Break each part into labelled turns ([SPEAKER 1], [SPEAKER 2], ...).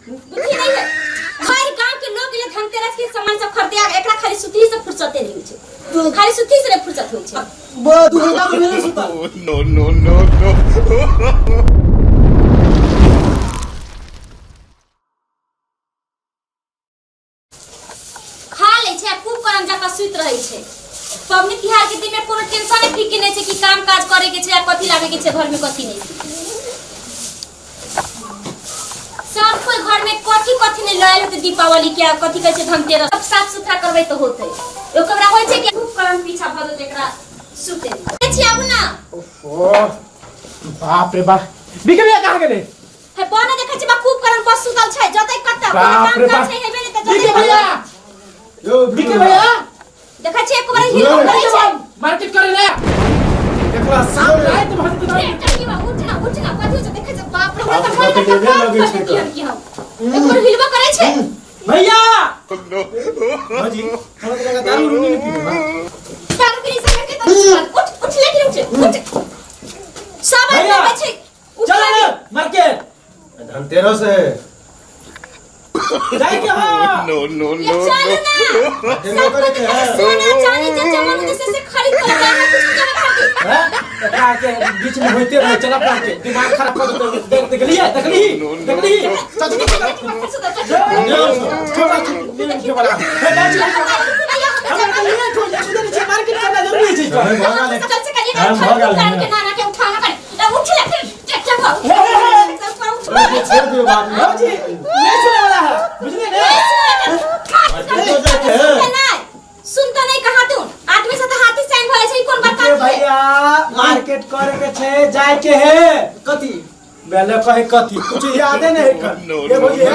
[SPEAKER 1] बुद्धि नहीं है। हर गांव के लोग ले धनतेरस के सामान सब खरीदे आ, एकरा खाली सुतही से फुर्सते नहीं होइ छै, खाली सुतही से नहीं फुर्सत होइ छै।
[SPEAKER 2] 2 घंटा तो भेलै सुतल।
[SPEAKER 3] No, no, no, no.
[SPEAKER 1] खा लै छै आ खूब करम जकाँ सुति रहै छै। पबनी तिहार के दिन में कोनो टेंशन नहीं, फिक्र नहीं छै कि काम काज करे के छै आ कथी लाबे के छै घर में, कथी नहीं। सब कोई घर में कथी कथी नहीं लायल होते दीपावली के आ कथी कहै छै धनतेरस, सब साफ सुथरा करबै तऽ होतै। ओकरा होइ छै कि खूब करम पीछा भऽ जेतै, एकरा सुते छी। आबू ना।
[SPEAKER 4] ओ बाप रे बाप, बिके भैया कहाँ गेले?
[SPEAKER 1] हे बने देखै छी बा, खूब करम बस सुतल छै, जतै कत्ता? कोनो
[SPEAKER 4] बाप
[SPEAKER 1] काम
[SPEAKER 4] रे
[SPEAKER 1] काज
[SPEAKER 4] बाप।
[SPEAKER 1] छै हेबे नहि तऽ
[SPEAKER 4] बिके
[SPEAKER 1] जतै।
[SPEAKER 4] भैया,
[SPEAKER 2] यो।
[SPEAKER 4] बिके भैया।
[SPEAKER 1] देखै छी, एक बार हिलबो करै छै।
[SPEAKER 4] मार्केट करे ले।
[SPEAKER 2] देखला सामने।
[SPEAKER 4] रात भर तो
[SPEAKER 1] ए, टंगी बा, उठ ना, उठ ना, कथी छै देखै छै, बाप रे, हमरा तऽ
[SPEAKER 2] बाप रे,
[SPEAKER 1] घर
[SPEAKER 2] लेबे लगै
[SPEAKER 1] कर
[SPEAKER 2] छै
[SPEAKER 1] देती हम की हम। एक बार हिलबो करै छै।
[SPEAKER 4] भैया।
[SPEAKER 3] No.
[SPEAKER 2] भौजी, हमरा तऽ लगातार उरुनी नहि पीबै बा।
[SPEAKER 1] दारू पी सब के तऽ उठ, उठ लेकिन उठ, उठ। सब आदमी
[SPEAKER 4] भैया।
[SPEAKER 1] अबै छै। उठ
[SPEAKER 4] चल
[SPEAKER 1] लागी।
[SPEAKER 4] ना मार्केट।
[SPEAKER 2] धनतेरस है।
[SPEAKER 4] जाए के हाँ।
[SPEAKER 3] No, no,
[SPEAKER 1] ये
[SPEAKER 3] no,
[SPEAKER 1] चल
[SPEAKER 3] no.
[SPEAKER 1] ना।
[SPEAKER 2] देखो
[SPEAKER 1] सब
[SPEAKER 2] करे के है।
[SPEAKER 1] सोना चांदी जे जमन होते से खरीद कर जाना, कुछ जमा खातिर।
[SPEAKER 4] हैं? एकरा के बीच में होते रहे, चला के दिमाग खराब कर देते। देख, देखलिए, देखली, देखली। चल चल चल। छोड़ा छोड़ा। हमरा के लेट हो जाय छै, मार्केट करना जरूरी छै।
[SPEAKER 2] समय भऽ गेल। छोड़ दियौ बाद में।
[SPEAKER 4] भौजी नहीं सुने वाला है, बुझलिए ने?
[SPEAKER 2] मार्केटो जाके है।
[SPEAKER 1] सुनता नहीं कहा तू, आदमी से तो हाथी साइन भले छै, कोन बात?
[SPEAKER 4] के भैया, मार्केट करे के छै, जाय के है।
[SPEAKER 2] कथी?
[SPEAKER 4] पहले कहे कथी, कुछ यादे नहीं कर।
[SPEAKER 3] No,
[SPEAKER 4] ये
[SPEAKER 3] no,
[SPEAKER 4] भौजी
[SPEAKER 3] no.
[SPEAKER 4] है।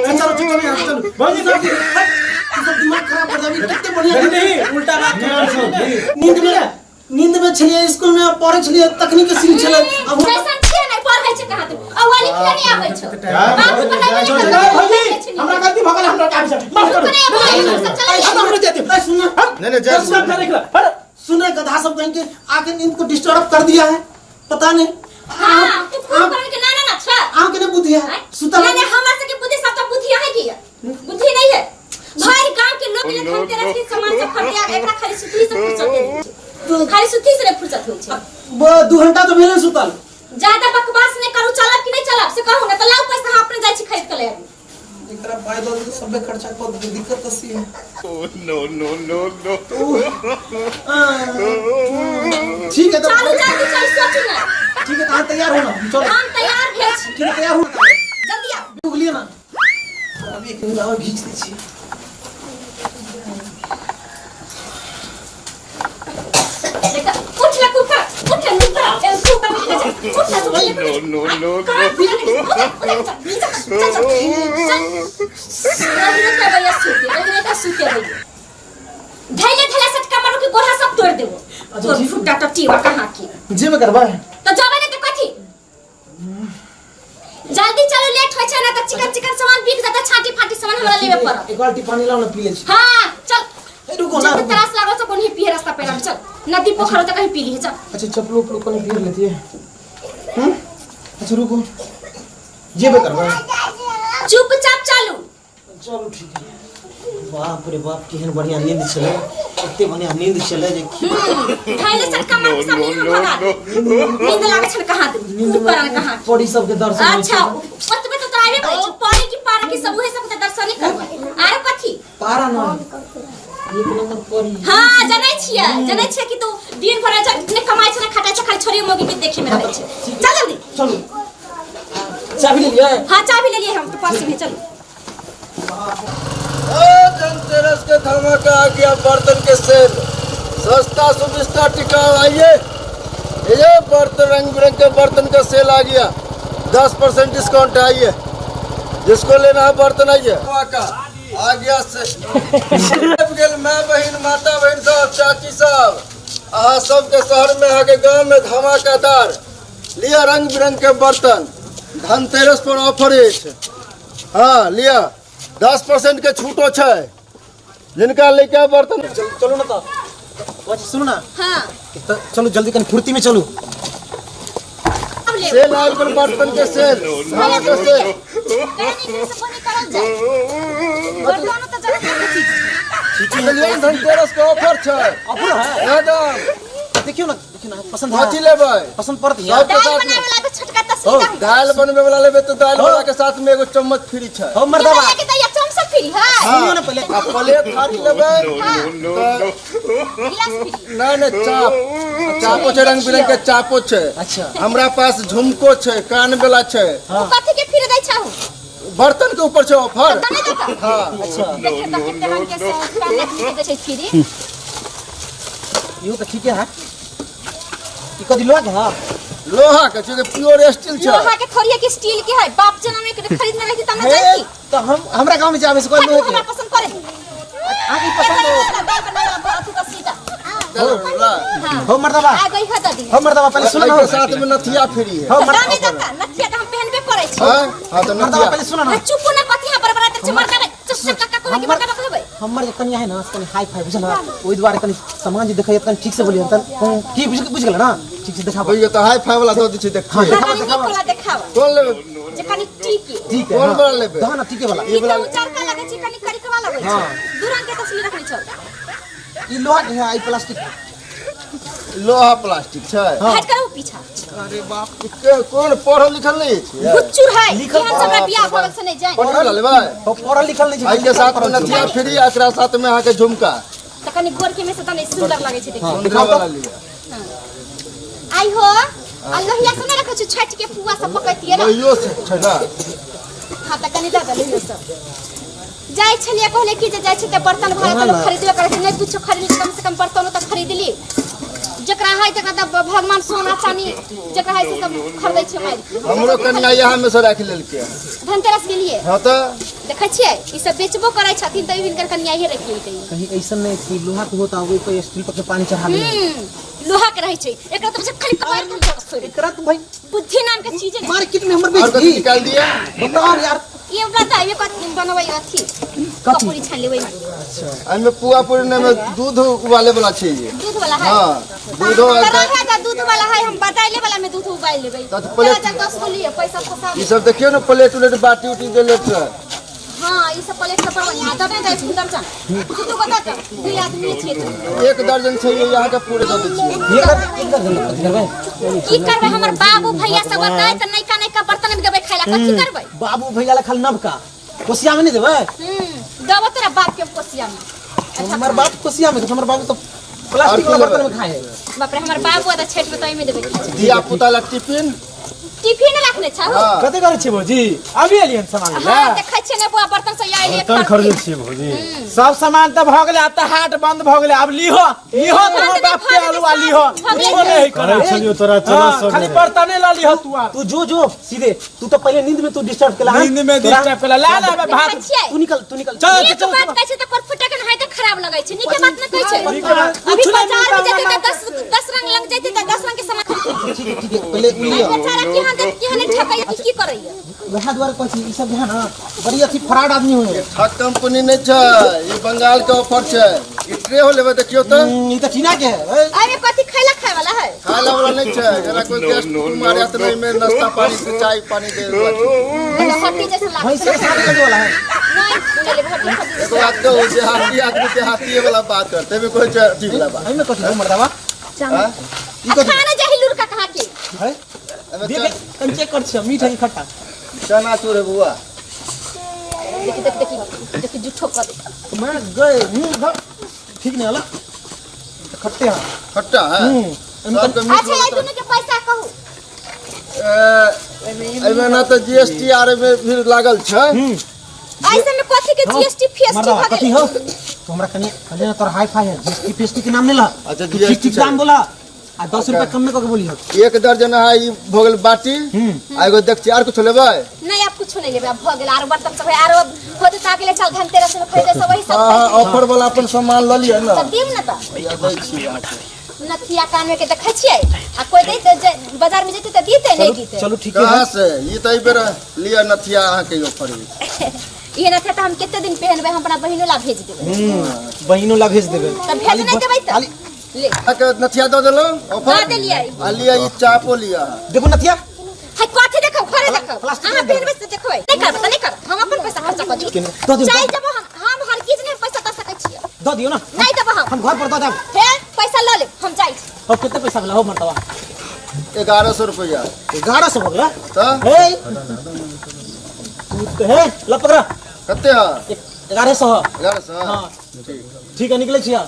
[SPEAKER 2] चलो चलो यहाँ चलो।
[SPEAKER 4] भौजी सब
[SPEAKER 2] तू सब दिमाग खराब कर देबी, कते बढ़िया।
[SPEAKER 4] नहीं नहीं, उल्टा बात
[SPEAKER 2] नहीं,
[SPEAKER 4] कर।
[SPEAKER 2] नहीं, नींद में, नींद में छलिए, स्कूल में पढ़े छलिए, तखनी के सीन छले अब।
[SPEAKER 1] जैसन छियै नहीं पढ़ै छै कहाँ तू, अव्वल लिखले नहीं आबै छौ। बाप पढ़ाइ
[SPEAKER 4] चल चल भौजी, हमरा गलती भऽ गेल, हमरा काम छै, माफ करू।
[SPEAKER 2] हम
[SPEAKER 4] हमरा जाते।
[SPEAKER 2] सुन।
[SPEAKER 3] नहीं नहीं, जा।
[SPEAKER 4] दस मिनट निकला अरे।
[SPEAKER 2] सुने, गधा सब कहीं के आके नींद को डिस्टर्ब कर दिया है, पता नहीं।
[SPEAKER 1] हां, तू फोन कर के ना ना ना छा।
[SPEAKER 2] आँख के नहीं बुद्धि है सुतल।
[SPEAKER 1] नहीं नहीं, हमरा सबके बुद्धि, सब तो बुद्धि है की बुद्धि नहीं है। भर गांव के लोग ले
[SPEAKER 3] No,
[SPEAKER 1] Dhanteras
[SPEAKER 3] no.
[SPEAKER 1] के सामान सब खरीद आ, एकरा खाली सुतही से फुर्सत नहीं होइ छै, खाली सुतही से नहीं फुर्सत होइ छै।
[SPEAKER 2] 2 घंटा तो भेलै सुतल।
[SPEAKER 1] ज्यादा बकवास नहीं करू, चलब कि नहीं चलब से कहू ना तो लाउ पैसा, हम अपने जाइ छी खरीद के ले आबी।
[SPEAKER 2] एकरा पाय दऽ देतै, सबे खर्चा कऽ देतै, दिक्कत तऽ सी है।
[SPEAKER 3] Oh, no, no, no, no.
[SPEAKER 2] ठीक है तो।
[SPEAKER 1] चलू जल्दी चलू, सोचू ना।
[SPEAKER 2] ठीक है, तो अहाँ तैयार हो ना, चलो।
[SPEAKER 1] हम तैयार भेल छी।
[SPEAKER 2] ठीक है, तैयार हो ना।
[SPEAKER 1] जल्दी आउ।
[SPEAKER 2] उगलिए ना, अभी एक मिनट और घीच दै छी।
[SPEAKER 1] देख, उठ ले कुकर, उठ ले नुकर, ए कुकर उठ ले, उठ ले, उठ ले।
[SPEAKER 3] No, no, no,
[SPEAKER 1] कहाँ
[SPEAKER 3] no.
[SPEAKER 1] उठ ले, उठ ले, चल चल चल चल। रही के भैया सुते रही के, सुते रही, धैले धैले सटका मारू के गोढ़ा सब तोड़ देबो।
[SPEAKER 2] अच्छा,
[SPEAKER 1] तोर
[SPEAKER 2] ठीक।
[SPEAKER 1] फुटा टट्टी वा कहाँ की।
[SPEAKER 2] जेबे करबै?
[SPEAKER 1] तो जाबे ने तो कथी? जल्दी चलो, लेट होइ छै ना त चिकन चिकन सामान बिक जाता, छाटी फाटी सामान हमरा लेबे पड़त।
[SPEAKER 2] एक बाल्टी पानी लाओ ना, पी ले छी।
[SPEAKER 1] हां चल।
[SPEAKER 2] ए, रुको ना।
[SPEAKER 1] जब
[SPEAKER 2] रुको।
[SPEAKER 1] त्रास लागो तो कोनी पिए रास्ता पे चल, नदी पोखर त कहीं पी ली, चल।
[SPEAKER 2] अच्छा, चप्पल उपलो कनी पीर लेती है। हम्म, अच्छा रुको, जेबे करबै?
[SPEAKER 1] चुपचाप चलू।
[SPEAKER 2] चलू, ठीक है। बाप रे बाप, केहन बढ़िया नींद छलै, एते बढ़िया नींद छलै जे की।
[SPEAKER 1] धैले सटका मार के सब
[SPEAKER 3] No,
[SPEAKER 1] नींद हम
[SPEAKER 3] no,
[SPEAKER 1] भगा
[SPEAKER 3] no.
[SPEAKER 1] नींद लागे छल कहाँ दे।
[SPEAKER 2] नींद
[SPEAKER 1] ऊपर आन कहाँ।
[SPEAKER 2] परी सबके दर्शन होइ
[SPEAKER 1] अच्छा
[SPEAKER 2] छै।
[SPEAKER 1] ओतबे तो तोरा करै छै, परी की पारा की सब उहे सब के दर्शन करबै, आरो कथी?
[SPEAKER 2] पारा न, एक नंबर परी।
[SPEAKER 1] हाँ, जनै छियै, जनै छियै कि तू दिन भर ने कमाइ छै ने खटाइ छै, खाली छोरी मोगी के देखे में रहै छै। चल जल्दी।
[SPEAKER 2] चलू, चाबी ले लियै?
[SPEAKER 1] हाँ, चाबी ले लिए हम तो पर्स में, चलू।
[SPEAKER 5] धनतेरस के धमाका आ गया, बर्तन के सेल, सस्ता सुविस्ता टिकाऊ। आइए, ये बर्तन, रंग बिरंग के बर्तन का सेल आ गया, 10% डिस्काउंट है। आइए, जिसको लेना है बर्तन, आइए, धमाका आ गया से गेल। माय बहिन, माता बहिन सब, चाची सब, अहाँ सबके शहर में, अहाँके गांव में धमाकेदार। लिया रंग बिरंग के बर्तन, धनतेरस पर ऑफर अछि। हाँ, लिया, 10% के छूटो छै, जिनका लेके बर्तन।
[SPEAKER 2] चलू, चलू ना तो। अच्छा, सुनू ना।
[SPEAKER 1] हाँ।
[SPEAKER 2] तऽ चलू जल्दी, कनि फुर्ती में चलू।
[SPEAKER 1] अब लेब।
[SPEAKER 5] सेल आबि गेल बर्तन के सेल
[SPEAKER 1] भैया
[SPEAKER 5] धान के सेल।
[SPEAKER 1] कहीं से बने करल जाए बर्तनो तऽ जरूरत के चीज छै।
[SPEAKER 5] देखलियै ने धनतेरस के ऑफर छै।
[SPEAKER 2] ऑफर है।
[SPEAKER 5] एकदम।
[SPEAKER 2] देखियो ना, देखियो ना, पसंद है।
[SPEAKER 5] कथी लेबै?
[SPEAKER 2] पसंद पड़त यार।
[SPEAKER 5] सबके
[SPEAKER 1] दालि
[SPEAKER 5] साथ में
[SPEAKER 1] बनावे ला तऽ छोटका तस्वीर दहु।
[SPEAKER 5] दालि बनबै वाला लेबै तऽ दालि वाला के साथ में एगो चम्मच फ्री छै।
[SPEAKER 2] हो मर्दवा।
[SPEAKER 1] के दैया चमचा फ्री है।
[SPEAKER 2] सुनियो ना पहले।
[SPEAKER 5] आ प्लेट थाली लेबै।
[SPEAKER 1] हाँ।
[SPEAKER 5] तऽ
[SPEAKER 1] गिलास फ्री।
[SPEAKER 5] नहि नहि, चाप चापो छै, रंग बिरंग के चापो छै।
[SPEAKER 2] अच्छा।
[SPEAKER 5] हमरा पास झुमको छै, कान वाला छै।
[SPEAKER 1] ओ कथी के फ्री दै छहु?
[SPEAKER 5] बर्तन के ऊपर छै ऑफर।
[SPEAKER 1] तऽ नहि देता।
[SPEAKER 5] हाँ।
[SPEAKER 2] अच्छा।
[SPEAKER 1] देखियौ तऽ कते रंग के सब कान के दै छै फ्री।
[SPEAKER 2] इहो तऽ ठीके है। ई कथी लोहा के है?
[SPEAKER 5] लोहा के छै, प्योर स्टील छै।
[SPEAKER 1] लोहा के थोड़ी है कि स्टील के है? बाप जनम एक खरीदने रही तब ना
[SPEAKER 2] हे,
[SPEAKER 1] जाई।
[SPEAKER 2] तऽ हम हमरा गांव में जाबे से कोई लोहे के।
[SPEAKER 1] हमरा पसंद करे।
[SPEAKER 2] अहाँके पसंद हो।
[SPEAKER 1] दाल बनावे ला अथी तऽ सीधा।
[SPEAKER 5] चलो, ला।
[SPEAKER 1] हाँ।
[SPEAKER 2] हो मर्दवा।
[SPEAKER 1] आ गई है दादी।
[SPEAKER 2] हो मर्दवा, पहले सुनो ना।
[SPEAKER 5] एहिके साथ में नथिया फ्री है।
[SPEAKER 2] हो
[SPEAKER 1] तऽ
[SPEAKER 2] मर्दवा।
[SPEAKER 1] नहि देता नथिया तऽ हम पहनबे करै छी।
[SPEAKER 5] हाँ हाँ, तऽ
[SPEAKER 2] मर्दवा
[SPEAKER 5] नथिया।
[SPEAKER 2] पहले सुनो ना।
[SPEAKER 1] ना चुप ना, कथी यहाँ बड़बड़ाइत छै मर्दवा? चुप काका कहबै कि मर्दवा कहबै?
[SPEAKER 2] हमर जे कनिया है ना, से कनि हाई फाई बुझल ना, ओहि दुआरे कनि सामान जे देखैया कनि ठीक से बोलियन तन की बुझ बुझ गेल ना, ठीक से देखाबो।
[SPEAKER 5] बुझि गेल तऽ हाई फाई वाला दऽ दै छै, देखियै।
[SPEAKER 1] कनि नीक वाला देखाब।
[SPEAKER 5] कोन लेबै?
[SPEAKER 1] जे कनि टीके।
[SPEAKER 2] ठीक है।
[SPEAKER 5] कोन वाला लेबै?
[SPEAKER 2] दह ना ठीके वाला।
[SPEAKER 1] ई तऽ उजरका लगै छै, कनि करिकवा लगै छै। दू रंग के तस्वीर रखने छौ।
[SPEAKER 2] ई लोहा के है, ई प्लास्टिक।
[SPEAKER 5] लोहा प्लास्टिक छै।
[SPEAKER 1] हट करू पीछा।
[SPEAKER 5] अरे बाप रे, कोन पढ़ल लिखल नहि अछि?
[SPEAKER 1] हुच्चुर है।
[SPEAKER 2] लिखल
[SPEAKER 1] केहन हमरा बियाह भऽ गेल से नहि जानि।
[SPEAKER 5] पढ़ल वाला लेबै?
[SPEAKER 2] हो, पढ़ल लिखल नहि छै।
[SPEAKER 5] एहिके साथ में नथिया फ्री, आ एकरा साथ में अहाँके झुमका।
[SPEAKER 1] तऽ कनि गोरके में से तनि सुंदर लगै छै देखै।
[SPEAKER 5] सुन्दर वाला लिअ।
[SPEAKER 1] आई हो, आ लोहिया सब नहि रखै छै छठि के पुआ सब पकैतियै ने?
[SPEAKER 5] लोहियो से छै ना।
[SPEAKER 1] हाँ तऽ कनि दऽ दे लोहियो सब। जाइ छलियै कहले कि जे जाइ छै तऽ बर्तन भाड़ा तऽ लोक खरीदबे करै छै, नहि कुछो खरीद कम से कम बर्तनो तऽ खरीद ली। जकरा है तकरा तऽ भगवान सोना चानी जकरा है से सब खरीदै छै मारि।
[SPEAKER 5] हमरो कनिया यहाँ में से राखि लेलकै।
[SPEAKER 1] धनतेरस गेलियै?
[SPEAKER 5] हाँ तऽ।
[SPEAKER 1] देखै छियै ई सब बेचबो करै छथिन तऽ हिनकर कनिया इहे राखि लेलकै।
[SPEAKER 2] कहीं ऐसन नहीं कि लोहा के होता ओहि पर स्टील पर के पानी चढ़ा दे।
[SPEAKER 1] लोहा के रहै छै एकरा तऽ खाली कबाड़ के फोड़ि।
[SPEAKER 2] एकरा तो भाई
[SPEAKER 1] बुद्धि नाम के चीज नहीं।
[SPEAKER 2] मार्केट में हमर
[SPEAKER 5] और
[SPEAKER 2] बेच
[SPEAKER 5] कथी
[SPEAKER 2] दी।
[SPEAKER 5] निकाल दिया?
[SPEAKER 2] बताओ यार।
[SPEAKER 1] ये बता ये कथी बनबै अथी कपूरी छान लेबै।
[SPEAKER 5] एहिमे पुआ पूरी नहि, एहिमे दूध उबाले वाला छै ये।
[SPEAKER 1] दूध वाला है।
[SPEAKER 5] हाँ, दूधो
[SPEAKER 1] तऽ
[SPEAKER 5] आ-
[SPEAKER 1] रहे तऽ दूध वाला है, हम बताइले वाला में दूध उबाल लेबै।
[SPEAKER 5] तऽ प्लेट-
[SPEAKER 1] तोरा 10 गो लिए पैसा फंसा।
[SPEAKER 5] ई सब देखियौ ने, प्लेट उलेट बाटी उटी जे लेट रहे।
[SPEAKER 1] हाँ, ई सब प्लेट सब पर बढ़िया दबे दे दर्जन दू दू गो दऽ दे, दुई आदमी छियै तऽ।
[SPEAKER 5] एक दर्जन छै ये, अहाँके पूरे दऽ दै छियै।
[SPEAKER 2] एक दर्जन कथी करबै?
[SPEAKER 1] की करबै? हमर बाबू भैया सब बताए तऽ नैका नैका बर्तन में देबै खाय ला, कथी करबै?
[SPEAKER 2] बाबू भैया ला खाली नबका कोसिया में नहीं देबै?
[SPEAKER 1] देबो तोरा बाप के कोसिया में।
[SPEAKER 2] हमर बाप कोसिया में? हमर बाबू तो प्लास्टिक
[SPEAKER 5] और
[SPEAKER 2] वाला
[SPEAKER 5] की
[SPEAKER 2] बर्तन
[SPEAKER 5] लेबै?
[SPEAKER 2] में खाए है।
[SPEAKER 1] बाप रे, हमर बाबू तऽ छठि में तऽ एहिमे देबै खाय।
[SPEAKER 5] धिया पुता ला टिफिन।
[SPEAKER 1] टिफिन रखने छौ?
[SPEAKER 5] हाँ।
[SPEAKER 4] कते करै छियै भौजी? अभी एलियन सामान
[SPEAKER 1] हाँ
[SPEAKER 4] ले।
[SPEAKER 1] देखै छियै ने बुआ, बर्तन सब आइले।
[SPEAKER 6] बर्तन खरीदै छियै भौजी।
[SPEAKER 4] सब सामान तऽ भऽ गेलै, आब तऽ हाट बंद भऽ गेलै। आब लीहो लीहो
[SPEAKER 1] बंद
[SPEAKER 4] तोहर
[SPEAKER 1] नहि
[SPEAKER 4] बाप के
[SPEAKER 1] भऽ गेलै,
[SPEAKER 4] आलू आ लीहो।
[SPEAKER 1] भऽ गेलै।
[SPEAKER 4] कुछो नहि है
[SPEAKER 6] करै
[SPEAKER 4] करा।
[SPEAKER 6] छलियौ तोरा, चल
[SPEAKER 4] हाँ,
[SPEAKER 6] सब।
[SPEAKER 4] खाली बर्तने लऽ लीहो तू आब।
[SPEAKER 2] तू जो जो सीधे, तू तो पहले नींद में तू डिस्टर्ब केला।
[SPEAKER 4] नींद में डिस्टर्ब केला। ला ला भात।
[SPEAKER 1] देखै छियै।
[SPEAKER 2] तू निकल, तू निकल।
[SPEAKER 4] चल
[SPEAKER 1] नीक
[SPEAKER 4] चल।
[SPEAKER 1] बात कहै छै तऽ करफुटा के नहाय तऽ खराब लगै छै, नीके बात नहि कहै छै।
[SPEAKER 4] नीक बात-
[SPEAKER 1] अभी
[SPEAKER 4] कुछ नहि
[SPEAKER 1] बाजार में
[SPEAKER 4] मिलता
[SPEAKER 1] जेतै तऽ
[SPEAKER 4] हमरा।
[SPEAKER 1] 10 10 रंग लग जेतै तऽ 10 रंग के सामान खरीदतै।
[SPEAKER 2] ठीक है, ठीक है, पहले उ लियो।
[SPEAKER 1] बेचारा केहन देख केहन ठकैया कि की करैया।
[SPEAKER 2] वएह दुआरे कहै छी ई सब जे है ना बड़ी अथी फ्रॉड आदमी होय है।
[SPEAKER 5] ठग कंपनी नहि छै ई, बंगाल के ऑफर छै ई। ट्रे हो लेबै? देखियौ तऽ।
[SPEAKER 2] ई तऽ चीना के है। ए,
[SPEAKER 1] एहिमे कथी खैला खाय वाला है?
[SPEAKER 5] खाय ला वाला नहि छै, जेना कोई गेस्ट कुटुम्ब आर आयत ने, एहिमे नाश्ता पानी से चाय पानी दे वाला छै।
[SPEAKER 1] हड्डी जैसे लागै।
[SPEAKER 2] भैंस के साथ लगे वाला है।
[SPEAKER 1] नहि नहि लेबै, हड्डी हड्डी
[SPEAKER 5] एगो बात कहू, देहाती आदमी देहातीये वाला बात करते एहिमे कोई छै अथी वाला बात।
[SPEAKER 2] एहिमे कथी है मर्दावा?
[SPEAKER 5] हाँ?
[SPEAKER 2] ई कथी
[SPEAKER 1] खाना जाहि लुरका कहाँ के
[SPEAKER 2] है?
[SPEAKER 5] एहिमे
[SPEAKER 2] देख कनि चेक कर छियै, मीठ है कि खट्टा?
[SPEAKER 5] चना चूर है बुआ।
[SPEAKER 1] देखी देखी देखी देखी, जुठो कर दे।
[SPEAKER 2] मैं गए मुंह घर ठीक नहीं होला, खट्टे है।
[SPEAKER 5] खट्टा है। सबके मीठ।
[SPEAKER 1] अच्छा, ये दुनू के पैसा कहू।
[SPEAKER 5] एहिमे ना तऽ जीएसटी आर एहिमे फिर लागल छै।
[SPEAKER 1] ऐसे में कथी के जीएसटी फीएसटी
[SPEAKER 2] मर्दावा
[SPEAKER 1] भऽ
[SPEAKER 2] कथी
[SPEAKER 1] गेलै?
[SPEAKER 2] हो तो हमरा कनि कहलियै ना तोर हाई फाई है, जीएसटी फीएसटी के नाम नहीं ला।
[SPEAKER 5] अच्छा,
[SPEAKER 2] तू
[SPEAKER 5] GST
[SPEAKER 2] ठीक ठीक
[SPEAKER 5] छै।
[SPEAKER 2] दाम बोला आ 10 रुपया कम में कऽ के बोली हो।
[SPEAKER 5] एक दर्जन है ई भऽ गेल बाटी आ एगो देख छी, आर कुछो लेबै?
[SPEAKER 1] नहीं, आप कुछ नहीं लेबै, अब भऽ गेल। आरो बर्तन सब है, आरो होते तऽ अगले साल धनतेरस में खरीदे सब वही सब।
[SPEAKER 5] हाँ हाँ, ऑफर वाला अपन सामान लऽ लिअ ने।
[SPEAKER 1] तऽ दिम ने तऽ।
[SPEAKER 5] भैया, दै छी अहाँके।
[SPEAKER 1] नथिया कान में के देखै छियै आ कोई दै तऽ बाजार में जेतै तऽ दितै नहि दितै?
[SPEAKER 2] चलू ठीक है।
[SPEAKER 5] कहाँ से ई तऽ एहि बेर लिअ नथिया, अहाँके ऑफर ई।
[SPEAKER 1] ये नथिया तऽ हम कते दिन पहनबै? हम अपना बहिनो ला भेज देबै।
[SPEAKER 2] बहिनो ला भेज देबै।
[SPEAKER 1] तऽ भेज नहि देबै तऽ ले।
[SPEAKER 5] अहाँके नथिया दऽ देलहुँ ऑफर।
[SPEAKER 1] दऽ देलियै।
[SPEAKER 5] आ लिअ ई चापो लिअ अहाँ।
[SPEAKER 2] देखो नथिया।
[SPEAKER 1] है कथी देखब घरे देखब
[SPEAKER 2] प्लास्टिक
[SPEAKER 1] अहाँ
[SPEAKER 2] नहि
[SPEAKER 1] पेनबै से देखबै नहि करब तऽ नहि करब हम अपन पैसा खर्चा कऽ
[SPEAKER 2] केने?
[SPEAKER 1] दियौ
[SPEAKER 2] दऽ दियौ,
[SPEAKER 1] चाहि
[SPEAKER 2] दऽ
[SPEAKER 1] देबो हम हर चीज नहि पैसा दऽ सकै छियै
[SPEAKER 2] दऽ दियौ ना
[SPEAKER 1] नहि देबो हम
[SPEAKER 2] हम घर पर दऽ देब
[SPEAKER 1] हे पैसा लऽ लेब हम जाइ छी
[SPEAKER 4] और कितने पैसा भेला हो मर्दवा
[SPEAKER 5] 1100 रुपया
[SPEAKER 2] 1100 भऽ गेला
[SPEAKER 5] तऽ
[SPEAKER 2] हे तू तऽ हे ल पकड़ा
[SPEAKER 5] कते है
[SPEAKER 2] 1100
[SPEAKER 5] 1100
[SPEAKER 2] हाँ ठीक है निकलै छियै।